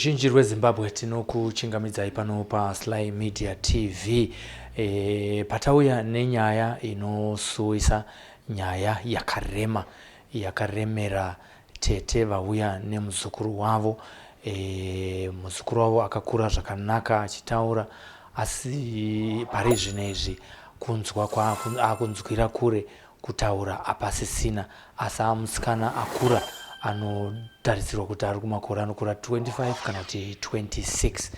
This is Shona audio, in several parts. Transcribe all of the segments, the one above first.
Ruzhinji rweZimbabwe tinokuchingamidzai pano paSly Media TV. E, patauya nenyaya inosuwisa, nyaya yakarema, yakaremera tete vauya nemuzukuru wavo. E, muzukuru wavo akakura zvakanaka achitaura, asi pari zvino izvi kunzwa akunzwira kure kutaura hapasisina asi amusikana akura anotarisirwa kuti ari kumakore anokura 25 kana kuti 26.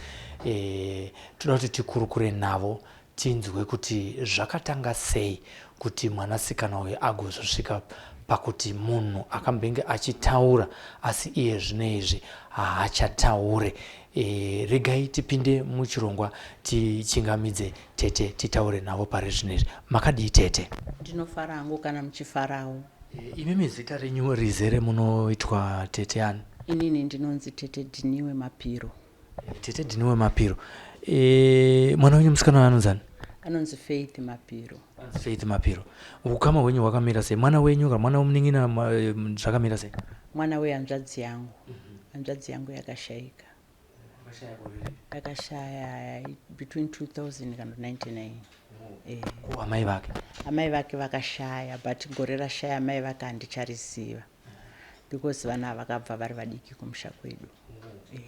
E, toda kuti tikurukure navo tinzwe kuti zvakatanga sei kuti mwanasikana uyu agozosvika pakuti munhu akambenge achitaura asi iye zvino izvi haachataure. E, regai tipinde muchirongwa tichingamidze tete titaure navo pari zvino izvi. Makadii tete? Ndinofara hangu kana muchifarawo. E, imimi zita renyu rizere munoitwa tete ani? Inini ndinonzi Tete Dhiniwe Mapiro. E, Tete Dhiniwe Mapiro. E, mwana wenyu musikana anonzani? Anonzi Faith Mapiro. Anonzi Faith Mapiro. Ukama hwenyu hwakamira sei? Mwana wenyu kana mwana wemunin'ina zvakamira sei? Mwana wehanzvadzi yangu. Hanzvadzi yangu yakashaika. Akashaya between 2000 kana 99. Eh. Ko amai vake? Amai vake vakashaya but gore rashaya amai vake handichariziva because vana vakabva vari vadiki kumusha kwedu. Eh.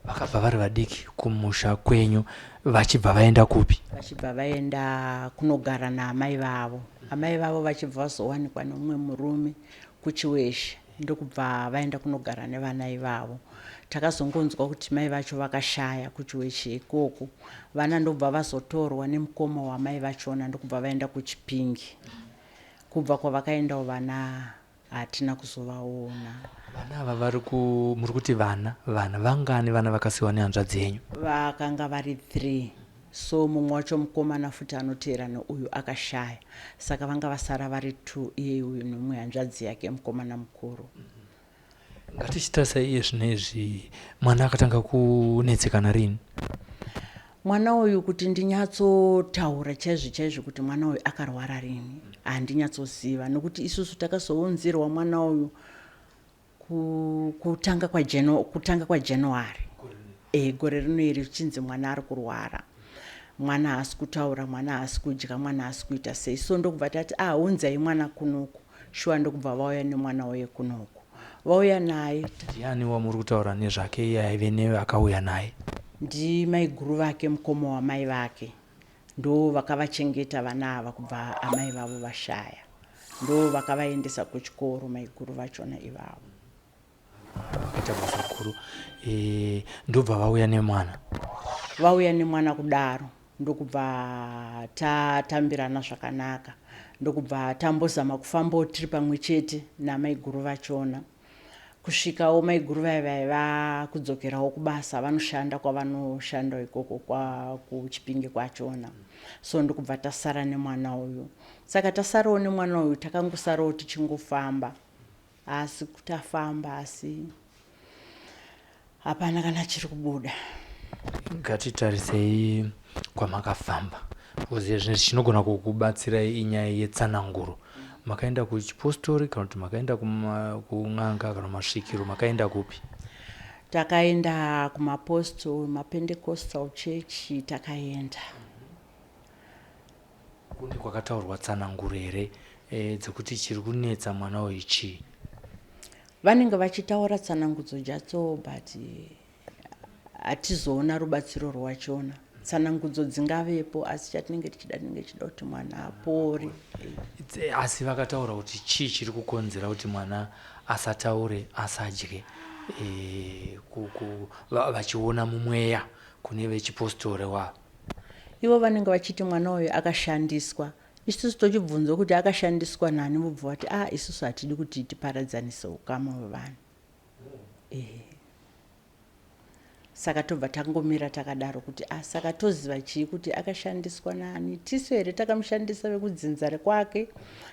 Vakabva vari vadiki kumusha kwenyu vachibva vaenda kupi? Vachibva vaenda kunogara naamai vavo. Amai vavo vachibva vazowanikwa nemumwe murume kuChiweshe ndokubva vaenda kunogara nevana ivavo. Takazongonzwa kuti mai vacho vakashaya kuChiweshe ikoko. Vana ndobva vazotorwa nemukoma wamai vachona ndokubva vaenda kuChipinge. Kubva kwavakaendawo vana hatina kuzovaona. Vana ava vari ku muri kuti vana vana vangani vana vakasiwa nehanzvadzi yenyu? Vakanga vari 3 so mumwe wacho mukomana futi anoteera neuyu akashaya saka vanga vasara vari 2 iye uyu nemumwe hanzvadzi yake mukomana mukuru. Ngatichitarisa iye zvino izvi mwana akatanga kunetsekana rini? Mwana uyu kuti ndinyatsotaura chaizvo chaizvo kuti mwana uyu akarwara rini handinyatsoziva nokuti isusu takazounzirwa mwana uyu kutanga kwaJanu, kutanga kwaJanuary e, gore rino iri zvichinzi mwana ari kurwara mwana haasi kutaura mwana haasi kudya mwana haasi kuita sei so ndokubva tati ah unzai mwana kunoku shuwa ndokubva vauya nemwana uye kunoku vauya naye. Ndiani wamuri kutaura nezvake iye aive newe akauya naye? Ndimaiguru vake mukoma wamai vake ndo vakavachengeta vana ava kubva amai vavo vashaya ndo vakavaendesa kuchikoro maiguru vachona ivavo. Vakaita basa guru e, ndobva vauya nemwana. Vauya nemwana kudaro ndokubva tatambirana zvakanaka ndokubva tambozama kufambawo tiri pamwe chete namaiguru vachona kusvikawo maiguru vaya vaya vakudzokerawo kubasa vanoshanda kwavanoshanda ikoko kuchipinge kwachona so ndokubva tasara nemwana uyu saka tasarawo nemwana uyu takangosarawo tichingofamba asi tafamba asi hapana kana chiri kubuda. Ngatitarisei kwamakafamba because zvino chinogona kukubatsirai inyaya yetsananguro. Makaenda kuchipostori kana kuti makaenda kun'anga kana masvikiro makaenda kupi? Takaenda kumapostori, maPentecostal church takaenda. Kune kwakataurwa tsananguro here e, dzekuti chiri kunetsa mwana uyu chii? Vanenge vachitaura tsanangudzo dzacho but hatizoona rubatsiro rwachona. Tsanangudzo dzingavepo asi chatinenge tichida tinenge tichida kuti mwana apore. Asi vakataura kuti chii chiri kukonzera kuti mwana asataure asadye e, vachiona mumweya kune vechipostori wavo? Ivo vanenge vachiti mwana uyu akashandiswa Isusu tochibvunzwa kuti akashandiswa nani vobva vati ah isusu hatidi kuti tiparadzanise ukama hwevanhu. Ehe. Saka tobva tangomira takadaro kuti ah saka toziva chii kuti akashandiswa nani? Tisu here takamushandisa vekudzinza rekwake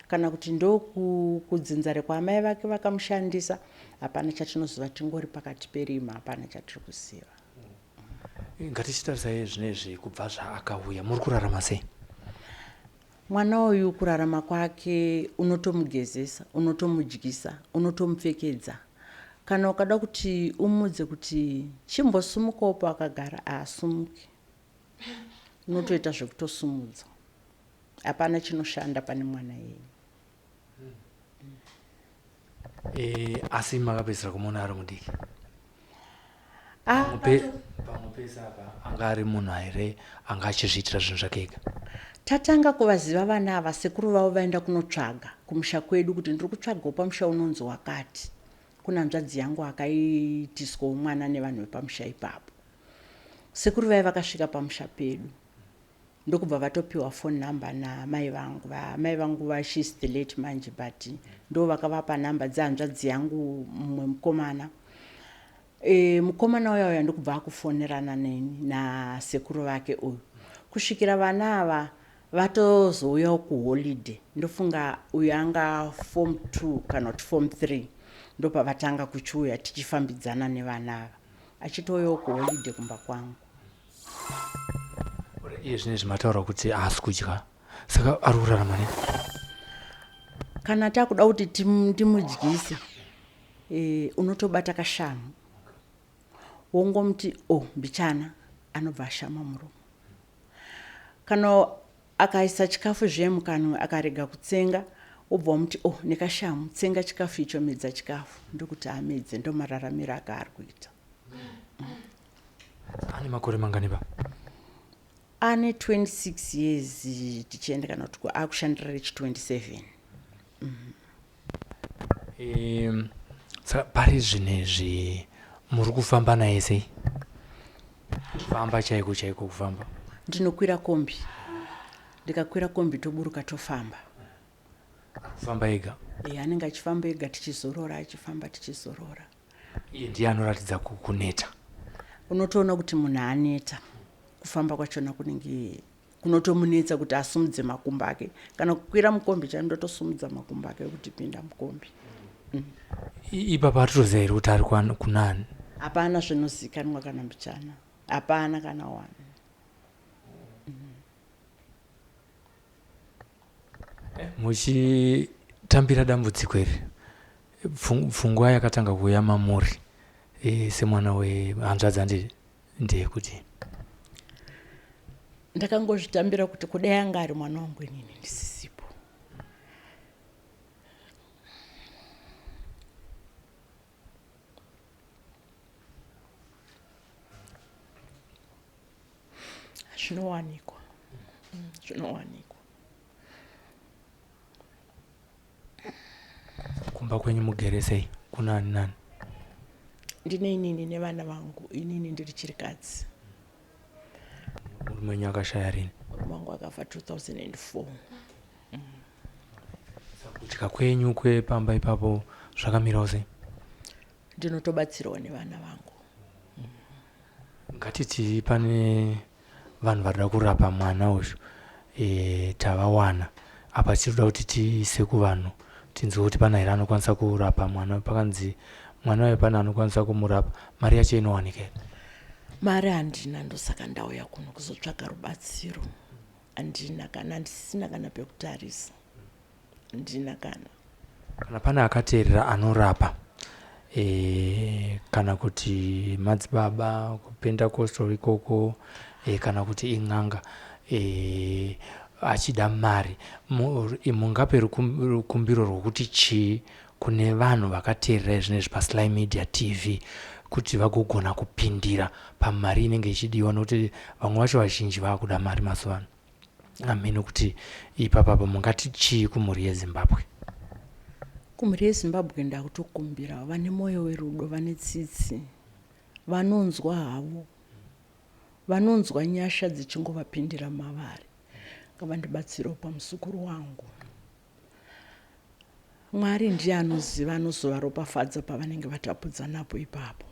kana kuti ndokudzinza rekwaamai vake vakamushandisa? Hapana chatinoziva tingori pakati perima hapana chatiri kuziva. Ngatichitarisai zvinezvi kubva zvaakauya muri kurarama sei? Mwana uyu kurarama kwake unotomugezesa, unotomudyisa, unotomupfekedza. Kana ukada kuti umudze kuti chimbosumukawo paakagara haasumuki. Unotoita zvekutosumudza. Hapana chinoshanda pane mwana iyeye. E, asi makapedzisira kumuona ari mudiki? Ah, Pamwe pese apa anga ari munhu here anga achizviitira zvinhu zvake ega? Tatanga kuvaziva vana ava sekuru vavo vaenda kunotsvaga kumusha kwedu kuti ndiri kutsvagawo pamusha unonzi wakati. Kuna hanzvadzi yangu akaitiswawo mwana nevanhu vepamusha ipapo. Sekuru vaye vakasvika pamusha pedu ndokubva vatopiwa phone number naamai vangu. Amai vangu va she's the late manje but ndo vakavapa number dzehanzvadzi yangu mumwe mukomana. E, mukomana uya uya ndokubva akufonerana neni nasekuru vake uyu kusvikira vana ava vatozouyawo kuholiday. Ndofunga uyu anga form 2 kana kuti form 3 ndopavatanga kuchiuya tichifambidzana nevana ava achitouyawo kuholiday kumba kwangu. Iye zvine zvimataura kuti haasi kudya saka ari kurarama nei? Kana takuda kuti timudyise e, unotobata kashamu wongomuti o oh, mbichana anobva ashama muromo. Kana akaisa chikafu zviye mukanwa akarega kutsenga wobva wamuti oh nekashamu tsenga chikafu icho medza chikafu ndokuti amedze ndomararamiro ake ari kuita. Ane makore mangani ba? Ane 26 years tichienda kana kuti akushandira rechi 27. Saka pari zvinezvi muri kufamba naye sei? Kufamba chaiko chaiko kufamba? Ndinokwira kombi. Ndikakwira kombi toburuka tofamba. Kufamba ega? E, anenge achifamba ega tichizorora achifamba tichizorora. Iye ndiye anoratidza kuneta. Unotoona kuti munhu aneta. Kufamba kwachona kunenge kunotomunetsa kuti asumudze makumbo ake. Kana kukwira mukombi chaiyo ndotosumudza makumbo ake kuti pinda mukombi. Ipapa atotoziva here kuti ari kunani? Hapana zvinozikanwa kana mbichana. Hapana kana one. Muchitambira dambudziko iri, pfungwa yakatanga kuuya mamuri e, semwana wehanzvadzi handiti ndeyekuti ndakangozvitambira kuti kudai anga ari mwana wangu inini ndisisipo. Zvinowanikwa, zvinowanikwa. Kumba kwenyu mugere sei? Kuna ani nani? Ndine inini nevana vangu, inini ndiri chirikadzi. Murume wenyu akashaya rini? Murume wangu akafa 2004. Kudya kwenyu kwepamba ipapo zvakamirawo sei? Ndinotobatsirwa nevana vangu. Ngatiti pane vanhu varikuda kurapa mwana uyu e, tavawana apa tiri kuda kuti tiise kuvanhu tinzwe kuti pana here anokwanisa kurapa mwana pakanzi mwana uyu pane anokwanisa kumurapa mari yacho inowanika here? Mari handina, ndosaka ndauya kuno kuzotsvaga rubatsiro. Handina kana, handisisina kana pekutarisa. Handina kana. Kana pane akateerera anorapa e, kana kuti madzibaba kupentacostal ikoko e, kana kuti in'anga e, achida mari mungape rukumbiro rwokuti chii kune vanhu vakateerera izvinezvi paSly Media TV kuti vagogona kupindira pamari inenge ichidiwa nokuti vamwe vacho vazhinji vakuda mari mazuva ano hameno kuti ipapapa mungati chii kumhuri yeZimbabwe? Kumhuri yeZimbabwe ndakutokumbira vane mwoyo werudo, vane tsitsi, vanonzwa havo, vanonzwa nyasha dzichingovapindira mavari, ngavandibatsirewo pamuzukuru wangu. Mwari ndiye anoziva anozovaropafadza pavanenge vatapudza napo ipapo.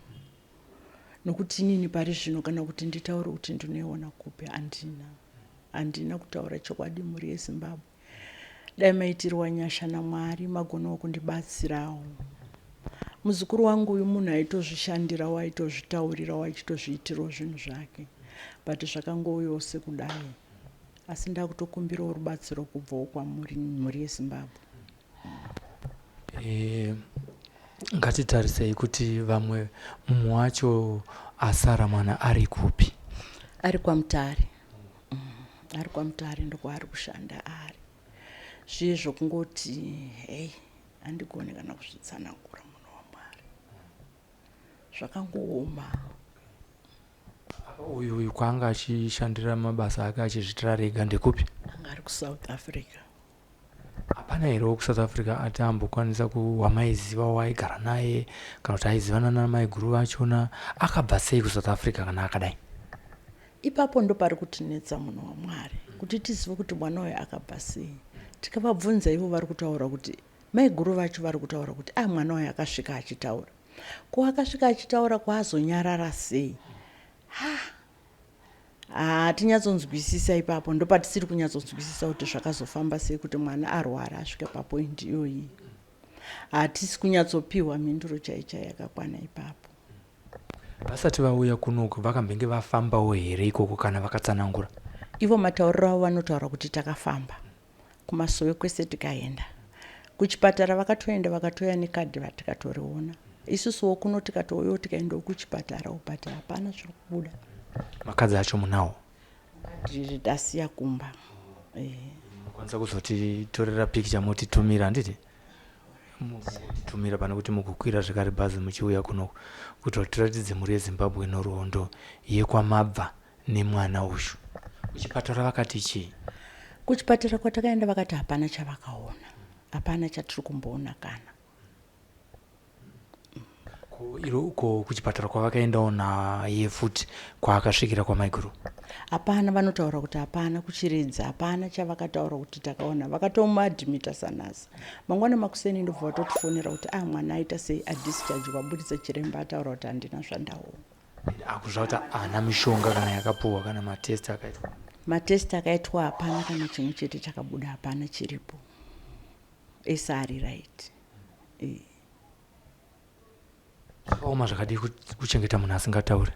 Nokuti inini pari zvino kana kuti nditaure kuti ndinoiona kupi handina. Handina kutaura chokwadi mhuri yeZimbabwe. Dai maitirwa nyasha naMwari magonawo kundibatsirawo. Muzukuru wangu uyu munhu aitozvishandirawo aitozvitaurirawo achitozviitirawo zvinhu zvake. But zvakangouyawo sekudai. Asi ndakutokumbirawo rubatsiro kubvawo kwamuri mhuri yeZimbabwe. E, Ngatitarisei kuti vamwe mumwe wacho asara mwana ari kupi. Ari kwaMutare. Ari kwaMutare ndokwaari kushanda ari. Zviye zvokungoti hei handigoni kana kuzvitsanangura munhu waMwari. Zvakangooma. Apa uyu uyu kwaanga achishandira mabasa ake achizviitira rega ndekupi? Anga ari kuSouth Africa. Hapana here wekuSouth Africa ati ambokwanisa wamaiziva waaigara naye kana kuti aizivana namaiguru vachona akabva sei kuSouth Africa kana akadai? Ipapo ndopari kutinetsa munhu waMwari kuti tizive kuti mwana uyu akabva sei. Tikavabvunza ivo vari kutaura kuti maiguru vacho vari kutaura kuti ah mwana uyu akasvika achitaura. Ko akasvika achitaura kwaazonyarara sei? Ha hatinyatsonzwisisa ipapo ndopatisiri kunyatsonzwisisa kuti zvakazofamba sei kuti mwana arwara asvike papoindi iyoyi. Hatisi kunyatsopiwa mhinduro chaichai yakakwana ipapo. Vasati vauya kunoku vakambenge vafambawo here ikoko kana vakatsanangura? Ivo matauriro avo vanotaura kuti takafamba kumasowe kwese tikaenda kuchipatara vakatoenda vakatouya nekadhi vatikatoriona isusuwo kuno tikatouyawo tikaendawo kuchipatara but hapana zviri kubuda. Makadhi acho munawo? Makadhi tasiya kumba. Munokwanisa kuzotitorera pikicha motitumira handiti? Motitumira pane kuti mugokwira zvekare bhazi muchiuya kunoku kuitira kuti tiratidze mhuri yeZimbabwe nhoroondo yekwamabva nemwana uyu. Kuchipatara vakati chii? Kuchipatara kwatakaenda vakati hapana chavakaona, hapana chatiri kumboona kana. Ko iro uko kuchipatara kwavakaendawo naye futi kwaakasvikira kwamaiguru? Hapana, vanotaura kuti hapana kuchiredzi, hapana chavakataura kuti takaona. Vakatomuadmita sanhasi. Mangwana makuseni ndobva vatotifonera kuti ah mwana aita sei adischarge vaburitsa chiremba ataura kuti handina zvandaona. Akuzva kuti haana mishonga kana yakapuhwa kana matest akaitwa. Matest akaitwa hapana kana chimwe chete chakabuda hapana chiripo. Ese ari right. Eh. Zvakaoma zvakadii kuchengeta munhu asingatauri?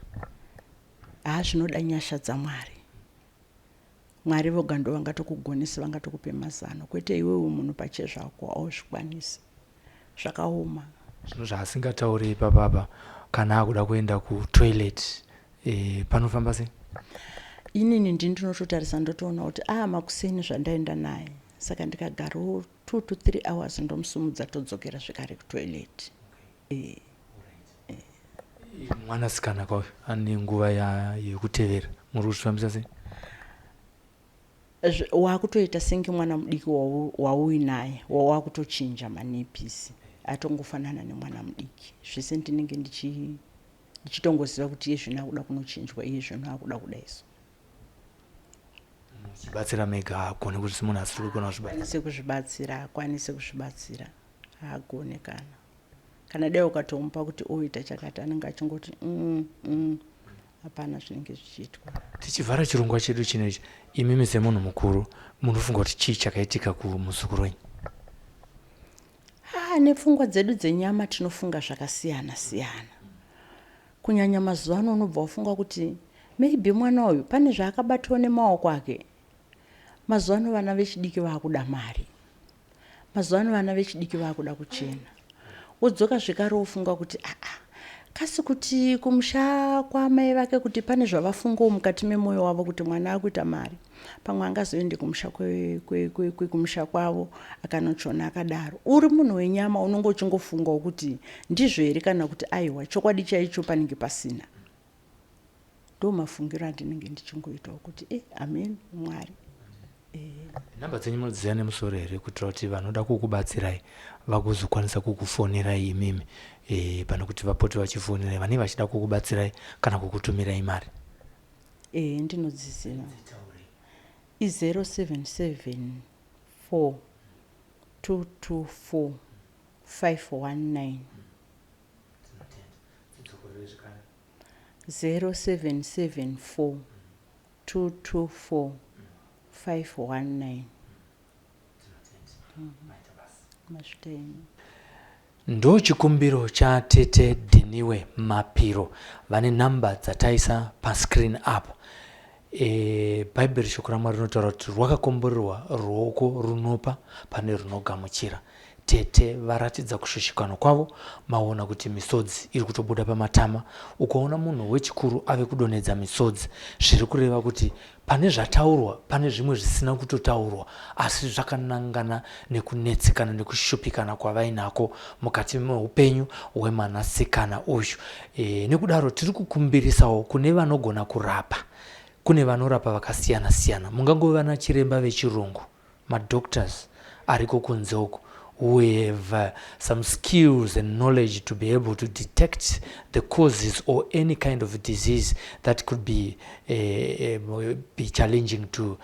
Haa zvinoda nyasha dzaMwari. Mwari voga ndovangatokugonese vangatokupe mazano kwete iwewe munhu pachezvako hauzvikwanisi. Zvakaoma. Zvino zvaasingatauri ipapa apa kana akuda kuenda kutoilet e, panofamba sei? Inini ndini ndinototarisa ndotoona kuti ah makuseni zvandaenda naye saka ndikagarawo 2 to 3 hours ndomusumudza todzokera zvekare kutoilet. Okay. E. Mwanasikana kauyu ane nguva yekutevera muri kuzvifambisa sei? Wakutoita senge mwana mudiki wauinaye wawakutochinja manepisi atongofanana nemwana mudiki zvese ndinenge ndichitongoziva kuti iye zvino akuda kunochinjwa iye zvino akuda kudaiso Muchibatsira mega haagone kuti munhu asiri kugona kuzvibatsira. Kuzvibatsira haakwanise kuzvibatsira haagone kana kana dai ukatomupa kuti oita chakati anenge achingoti mm, hapana zvinenge zvichiitwa. Tichivhara chirongwa chedu chino ichi, imimi semunhu mukuru munofunga kuti chii chakaitika kumuzukuru wenyu? Ha, nepfungwa dzedu dzenyama tinofunga zvakasiyana siyana. Kunyanya mazuva ano unobva wafunga kuti maybe mwana uyu pane zvaakabatawo nemaoko ake. Mazuva ano vana vechidiki vakuda mari. Mazuva ano vana vechidiki vakuda kuchena. Wodzoka zvekare wofunga kuti aa kasi kuti kumusha kwaamai vake kuti pane zvavafungawo mukati memwoyo wavo kuti mwana akuita mari pamwe angazoende kumusha kwekumusha kwavo akanochona akadaro. Uri munhu wenyama unonge uchingofungawo kuti ndizvo here kana kuti aiwa chokwadi chaicho panenge pasina. Ndomafungiro andinenge ndichingoitawo kuti e amen Mwari. Nhamba dzenyu munodziziva nemusoro here kuitira kuti vanoda kukubatsirai vagozokwanisa kukufonerai imimi e, pane kuti vapote vachifonerai vanenge vachida kukubatsirai kana kukutumirai mari? Ehe ndinodziziva. I 0774 224 519. 0774 224 519. Mazvita henyu. Ndochikumbiro cha tete Diniwe Mapiro vane number dzataisa pascreen apa. E, Bhaibheri shoko raMwari rinotaura kuti rwakakomborerwa ruoko runopa pane runogamuchira. Tete varatidza kushushikana kwavo, maona kuti misodzi iri kutobuda pamatama. Ukaona munhu wechikuru ave kudonhedza misodzi, zviri kureva kuti pane zvataurwa, pane zvimwe zvisina kutotaurwa asi zvakanangana nekunetsekana nekushupikana kwavainako mukati meupenyu hwemwanasikana uyu. E, nekudaro tiri kukumbirisawo kune vanogona kurapa. Kune vanorapa vakasiyana siyana, mungangove vana chiremba vechirungu, madoctors ariko kunze uko who have some skills and knowledge to be able to detect the causes or any kind of disease that could be challenging to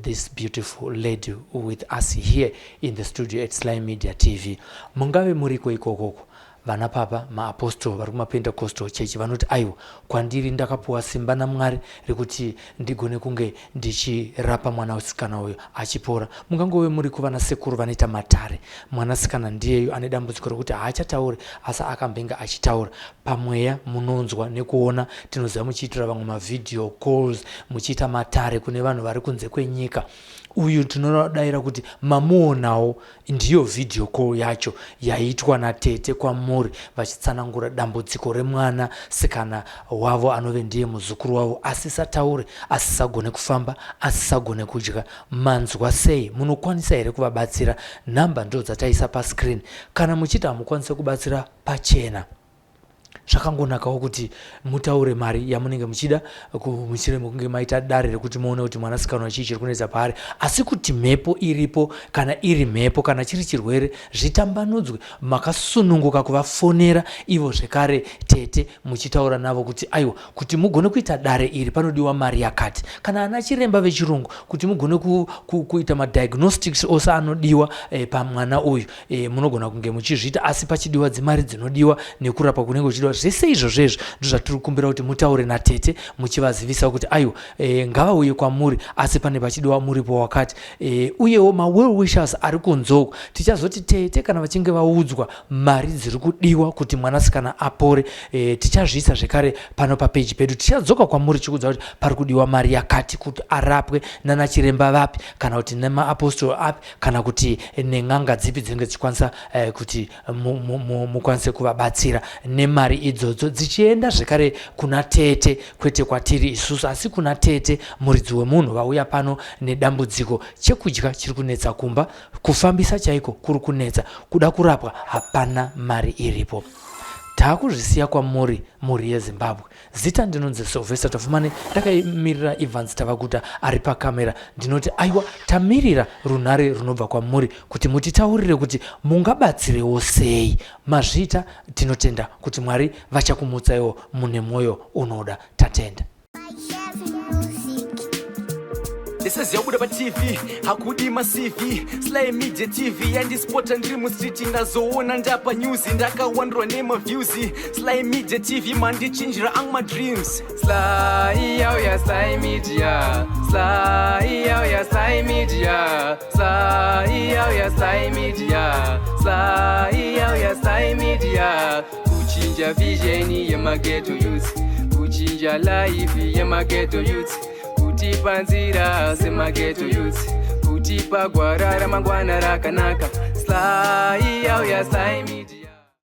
this beautiful lady with us here in the studio at Sly Media TV. Mungave muriko ikokoko vana papa maapostol vari kumaPentecostal Church vanoti, "Aiwa, kwandiri ndakapuwa simba naMwari rekuti ndigone kunge ndichirapa mwanasikana uyu achipora." Mungangove muri kuvana sekuru vanoita matare. Mwanasikana ndiyeyu ane dambudziko rekuti haachatauri asi akambenge achitaura. Pamweya munonzwa nekuona, tinoziva muchiitira vamwe mavideo calls, muchiita matare kune vanhu vari kunze kwenyika. Uyu tinodayira kuti mamuonawo, ndiyo video call yacho yaitwa natete kwamuri vachitsanangura dambudziko remwana sikana wavo anove ndiye muzukuru wavo asisataure, asisagone kufamba, asisagone kudya. Manzwa sei? Munokwanisa here kuvabatsira? Nhamba ndo dzataisa pascreen. Kana muchiti hamukwanisi kubatsira pachena, zvakangonakawo kuti mutaure mari yamunenge muchida mushure mekunge maita dare rekuti muone kuti mwanasikana chii chiri kunetsa paari. Asi kuti mhepo iripo, kana iri mhepo, kana chiri chirwere, zvitambanudzwe. Makasununguka kuvafonera ivo zvekare tete, muchitaura navo kuti, "Aiwa, kuti mugone kuita dare iri panodiwa mari yakati." Kana ana chiremba vechirungu, kuti mugone kuita madiagnostics ose anodiwa pamwana uyu, munogona kunge muchizviita, asi pachidiwa dzimari dzinodiwa nekurapa kunenge kuchidiwa. Zvese izvozvo ndo zvatiri kukumbira kuti mutaure natete muchivazivisa kuti, aiwa, ngavauye kwamuri, asi pane pachidiwa muripo wakati. Uyewo mawell wishers ari kunzoko, tichazoti tete kana vachinge vaudzwa mari dziri kudiwa kuti mwanasikana apore, tichazviisa zvekare pano papeji pedu. Tichadzoka kwamuri chikudza kuti pari kudiwa mari yakati kuti arapwe nana chiremba vapi, kana kuti nemaapostol api, kana kuti nen'anga dzipi dzinenge dzichikwanisa kuti mukwanise kuvabatsira nemari idzodzo, dzichienda zvekare kuna tete, kwete kwatiri isusu, asi kuna tete muridzi wemunhu vauya pano nedambudziko. Chekudya chiri kunetsa kumba, kufambisa chaiko kuri kunetsa, kuda kurapwa hapana mari iripo. Taakuzvisiya kwamuri, mhuri yeZimbabwe. Zita ndinonzi Sylvester Tafumane, ndakaimirira Evans Tavaguta ari pakamera. Ndinoti, aiwa, tamirira runhare runobva kwamuri kuti mutitaurire kuti mungabatsirewo sei. Mazviita, tinotenda kuti Mwari vachakumutsaiwo mune mwoyo unoda. Tatenda. Ndisaziva paTV hakudi maCV. Sly Media TV yandispota ndiri mustreet, ndazoona ndapa news, ndakawandirwa nemaviews. Sly Media TV mandichinjira angu madreams. Sly yauya, Sly Media. Sly yauya, Sly Media. Sly yauya, Sly Media. Sly yauya, Sly Media. Kuchinja vision yemaghetto youth, kuchinja life yemaghetto youth, kutipa nzira semaghetto youth, kutipa gwara ramangwana rakanaka. Sly yauya, Sly Media.